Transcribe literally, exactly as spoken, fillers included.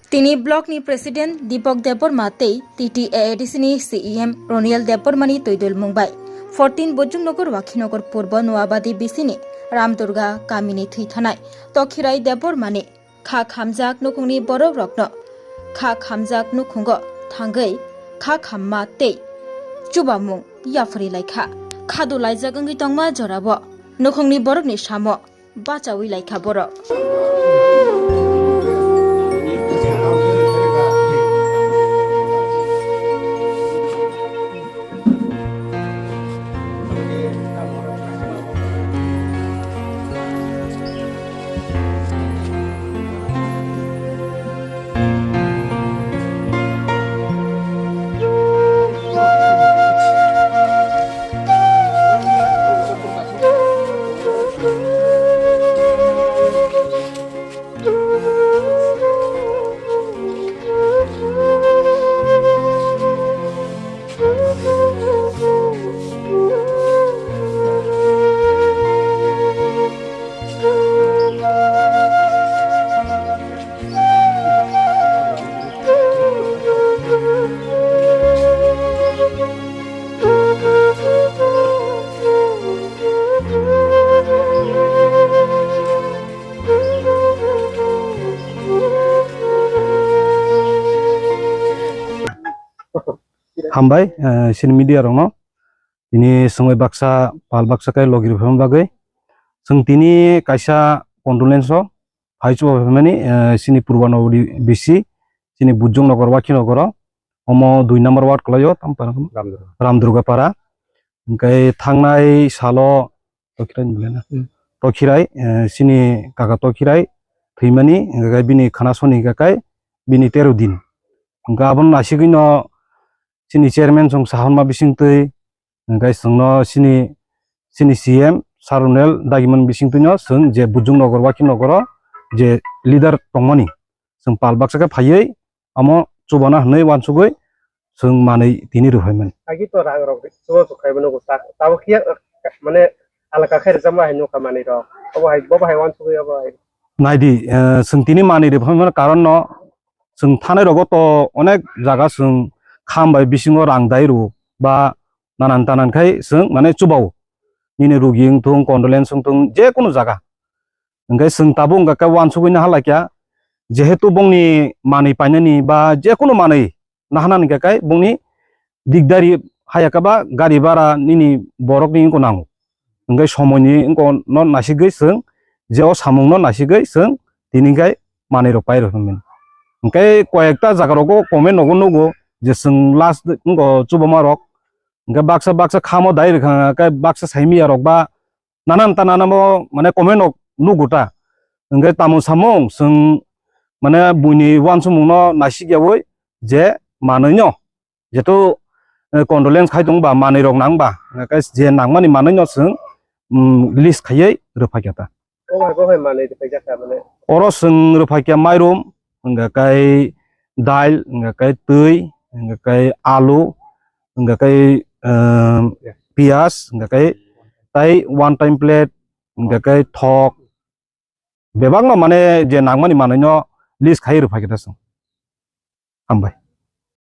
Tini block ni president Deepak Debbarma tei T T A A D C ni C E M Roniel Debbarma ni twi dulmung bai fourteen Bujung Nagar Wakhi Nagar Purbo Noabadi B C ni Ram Durga kami ni thwi thanai Tokhirai Debbarma ni kha khamjak nukhungni borok rokno kha khamjak nukhungo thangwi kha khamma tei chubamung yaphuri laikha. Khadu laijak wngwi tongma jorabo nukhungni borokni samo bachawi laikha borok. Hambai, eh, chini media rokno. Tini swngwi baksa, pal baksa khe logi rwphaiman bagwi. Chwng tini kaisa condolence o phai chuba phaimani, eh, chini Purba Noabadi B C, chini Bujung Nagar, Wakhi Nagar o, omo dui number ward kwlaio, tamo para Ramdurga. Ramdurga para. Hwnkhe thangnai salo Tokhirai ni bwlai na? Hmm. Tokhirai, eh, chini kaka Tokhirai thwimani, hwnkhe bini khana soni hwnkhe kai bini tero din. Hwnkhe abono nasigwino chini chairman chwng sahorma bisingtwi, hwnkhe chwngno chini, chini C M Sir Roniel dagimani bisingtwino chwng je Bujung Nagar, Wakhi Nagar o je leader tongmani, chwng pal baksa khe phaiwi omo chubana hwnwi uansugwi chwng manwi tini rwphaimani. Agi to rang rok chuba chukhaimani nugo ta, tabuk khe mane alaka khe rijama hai nukha manwi rok. Obo hai, bobo hai uansugwi obo hai. Naidi, eh, chwng tini manwi rwphaimani karon no chwng thanai rogo to onek jaga chwng kham bai bisingo rang dai rwo ba nanan tanan khai chwng mane chubao. Nini rugi wngthung, condolence wngthung, je kunu jaga. Hwnkhe chwng tabuk wngkha khe uansugwi naha laikha, jehetu bongni manwi painani ba je kunu manwi nahanani hwnkha khe bongni dikdari haya khe ba gari bara nini borokni wngkha nango. Hwnkhe somoini wngkha no nasigwi chwng, je o samungno nasigwi chwng tini hwnkhe manwi rok pai rw hwnmani. Hwnkhe koyekta jaga rogo comment nogo nugo je chwng last wngkha chubama rok, hwnkhe baksa baksa khamo dai rwkha khe baksa saimiya rok ba nanan ta nanamo mane comment rok nugo ta. Hwnkhe tamo samung chwng mane buini uansukmungno naisik yaui je manwino jeto, eh, condolence khai tong ba manwi rok nang ba, hwnkhe je nangmani manwino chwng, mm, list khaiwi rwphaikha ta. Bo hai, bo hai manwi rwphaikha ta mane? Oro chwng rwphaikha mairum, hwnkhe kai dail, hwnkhe kai twi, hwnkhe kai alu, hwnkhe kai, ehm, piyaj, hwnkhe kai tai one time plate, hwnkhe kai thok, bebakno mane je nangmani manwino list khai rwphaikha ta chwng. Hambai.